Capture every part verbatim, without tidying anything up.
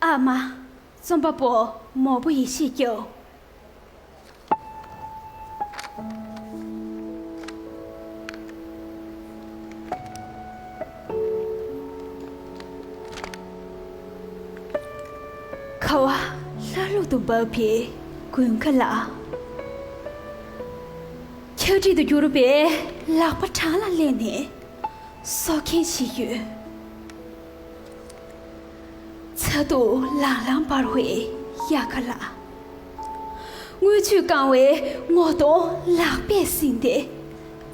ཨ་མ། རྩོམ་པ་པོ་མོ་པོ་ཡེ་ཤེས་སྐྱབས། ཁ་བ་ལྷ་ལུག་ཏུ་འབབ་པའི་དགུན་ཁ་ལ། ཆར་དྲི་དུ་གྱུར་པའི་ལག་པ་བྲང་ལ་སླེབས་ནས་གསོ་མཁན་ཞིག་ཡོད། ཚ་གདུང་ལང་ལང་འབར་བའི་དབྱར་ཁ་ལ། རྔུལ་ཆུས་བཀང་བའི་ངོ་གདོང་ལག་པས་ཟིན་ཏེ་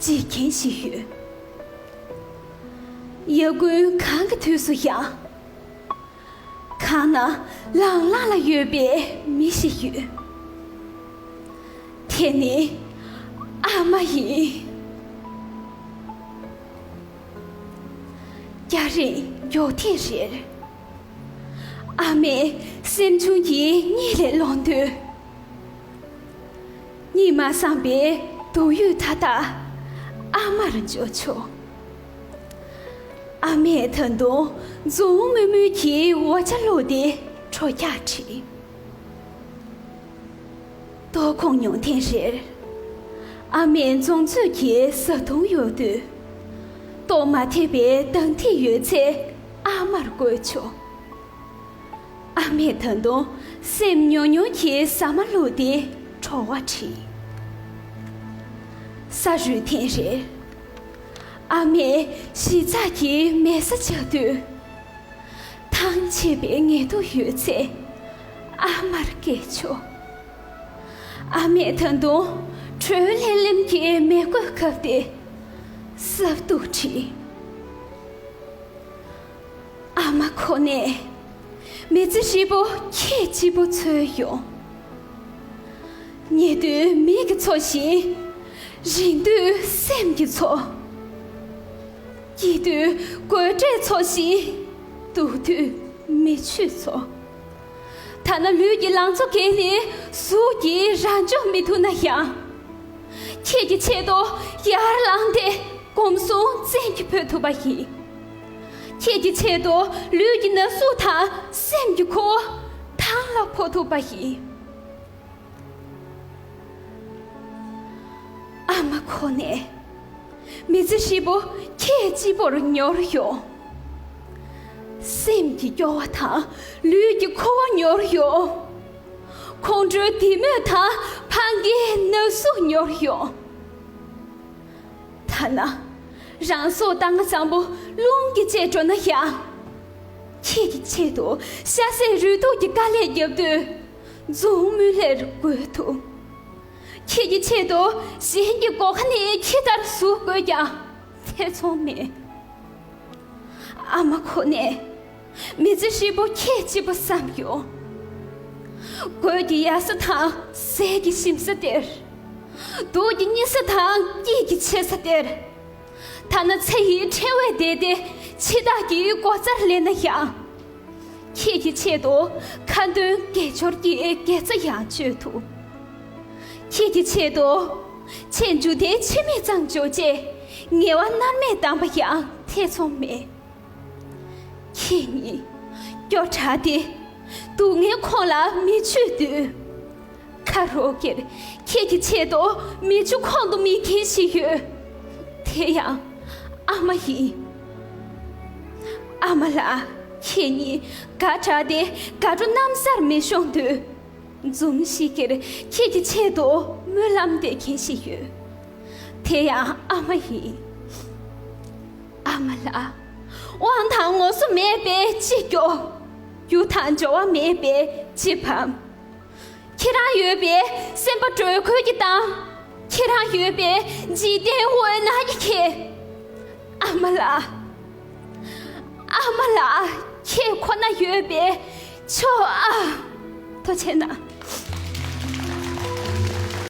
འཇིགས་མཁན་ཞིག་ཡོད། ཡར་དགུན་གངས་ཀྱི་དུས་སུ་ཡང་། གངས་ན་ལང་ལང་ལ་ཡོད་པའི་མི་ཞིག་ཡོད། དེ་ནི་ཨ་མ་ཡིན། རྒྱང་རིང་མགྱོགས་ཐེངས་རེར། ཨ་མའི་སེམས་ཆུང་གི་གཉིད་ལས་ལོང་དུས། གཉིད་མ་སངས་པའི་སྡུག་ཡུས་མཐའ་དག་ཨ་མར་འཇོག་ཆོག། ཨ་མས་ད་དུང་འཛུམ་དམུལ་དམུལ་གྱིས་འོ་ཇ་བླུགས་ཏེ་གྲོ་རྒྱག་བྲིས། ལྟོགས་ཁོག་མྱོང་ཐེངས་རེར། ཨ་མས་མཛུབ་ཚོད་ཀྱི་བཟའ་བཏུང་གཡོར་དུས། ལྟོ་མ་ཐེག་པའི་འདང་ཐིག་ཡོད་ཚད་ཨ་མར་བསྐུར་ཆོག། ཨ་མས་ད་དུང་སེམས་ཉུང་ཉུང་གིས་ཟ་མ་བླུགས་ཏེ་བྲོ་བ་བྲིས། ས་རུད་ཐེངས་རེར། ཨ་མས་གཞིས་ཚགས་ཀྱི་མལ་ས་ཆགས་དུས། ཐང་ཆད་པའི་ངལ་དུབ་ཡོད་ཚད་ཨ་མར་བཀལ་ཆོག། ཨ་མས་ད་དུང་དྲོད་ལྷེམ་ལྷེམ་གྱི་མེ་བཀོད་བཀབ་སྟེ་སྲབ་ཏུ་བྲིས། ཨ་མ་ཁོ་ནས་མི་ཚེ་ཧྲིལ་པོ་ཁྱེད་གཅིག་པུ་འཚོལ་ཡོང་། ཉལ་དུས་མིག་གིས་འཚོ་ཞིང་། རེངས་དུས་སེམས་ཀྱིས་འཚོ། སྐྱིད་དུས་དགོད་སྲན་འཚོ་ཞིང་། སྡུག་དུས་མིག་ཆུས་འཚོ། ཐ་ན་ལུས་ཀྱི་ལང་ཚོ་གས་ནི་གཟུགས་ཀྱིས་རང་འཇོག་མི་ཐུབ་ན་ཡང་། ཁྱེད་ཀྱི་ཆེད་དུ་ཡར་ལངས་ཏེ་སྒོམ་གསུམ་བཙན་གྱིས་ཕུད་ཐུབ་པ་ཡིན། ཁྱེད་ཀྱི་ཆེད་དུ་ལུས་ཀྱི་ན་ཟུག་དང་སེམས་ཀྱི་འཁོར་བ་ཐང་ལ་འཕོ་ཐུབ་པ་ཡིན། ཨ་མ་ཁོ་ནས་མི་ཚེ་ཧྲིལ་པོ་ཁྱེད་གཅིག་པུར་ཉོར་ཡོང་། སེམས་ཀྱི་སྐྱོ་བ་དང་ལུས་ཀྱི་འཁོར་བ་ཉོར་ཡོང་། ཁོང་ཁྲོའི་དད་མོས་དང་ཕམ་ཁའི་ན་ཟུག་ཉོར་ཡོང་། ཐ་ན་རང་སྲོག་ལྟ་ང་ཙམ་པོ་རླུང་གིས་བཅད་འགྲོ་ན་ཡང་། ཁྱེད་ཀྱི་ཆེད་དུ་ཤ་ཟད་རུས་སྡུག་གི་དཀའ་ལས་བརྒྱབ་དུས། འཛུམ་དམུལ་ལེར་དགོད་ཐུབ། ཁྱེད་ཀྱི་ཆེད་དུ་གཞན་གྱི་སྒོ་ཁ་ནས་ཁྱི་ལྟར་ཟུག་དགོས་ཀྱང་ཐེ་ཚོམ་མེད། ཨ་མ་ཁོ་ནས་མི་ཚེ་ཧྲིལ་པོ་ཁྱེད་གཅིག་པུ་བསམ་ཡོང་། གོས་ཀྱི་ཡལ་ས་དང་ཟས་ཀྱི་ཞིམ་ས་དེར། སྡུག་གི་གཉིད་ས་དང་སྐྱིད་ཀྱི་ཆེ་ས་དེར། ཐ་ན་ཚེ་ཡི་ཕྲེང་བས་བདས་ཏེ་འཆི་བདག་གི་སྒོ་རྩར་སླེབས་ན་ཡང་། ཁྱེད་ཀྱི་ཆེད་དུ་ཁ་འདོན་དགེ་སྦྱོར་གྱི་དགེ་རྩ་ཡང་སྤྱོད་ཐུབ། ཁྱེད་ཀྱི་ཆེད་དུ་ཆེས་འཇུ་དེའི་ཕྱི་མིག་ཙམ་འཇོག་རྗེས་ངལ་བ་མནར་མེད་གདམས་པ་ཡང་ཐེ་ཚོམ་མེད། ཁྱེད་ཉིད་སྐྱོ་དྲགས་ཏེ་སྡུག་བསྔལ་ཁོང་ལ་མི་ཆུད་དུས། ཁ་རོག་གེར་ཁྱེད་ཀྱི་ཆེད་དུ་མིག་ཆུ་ཁོང་དུ་མིད་མཁན་ཞིག་ཡོད། དེ་ཡང་ཨ་མ་ཡིན། ཨ་མ་ལགས། ཁྱེད་ཉིད་དགའ་དྲགས་ཏེ་དགའ་སྤྲོ་གནམ་སར་མི་ཤོང་དུས། འཛུམ་ཤིག་གེར་ཁྱེད་ཀྱི་ཆེད་དུ་སྨོན་ལམ་འདེབས་མཁན་ཞིག་ཡོད། དེ་ཡང་ཨ་མ་ཡིན། ཨ་མ་ལགས། དབང་དང་ངོ་སོ་མེད་པས་ཅི་སྐྱོ། རྒྱུ་དང་འབྱོར་བ་མེད་པས་ཅི་ཕམ། ཁྱེད་རང་ཡོད་པས་སེམས་པ་དྲོད་ཁོལ་གྱིས་གཏམས། ཁྱེད་རང་ཡོད་པས་འཇིག་རྟེན་འོད་སྣང་གིས་ཁེངས། ཨ་མ་ལགས། ཨ་མ་ལགས། ཁྱེད་ཁོ་ན་ཡོད་པས་ཆོག་ཨ། ཐུགས་རྗེ་གནང་།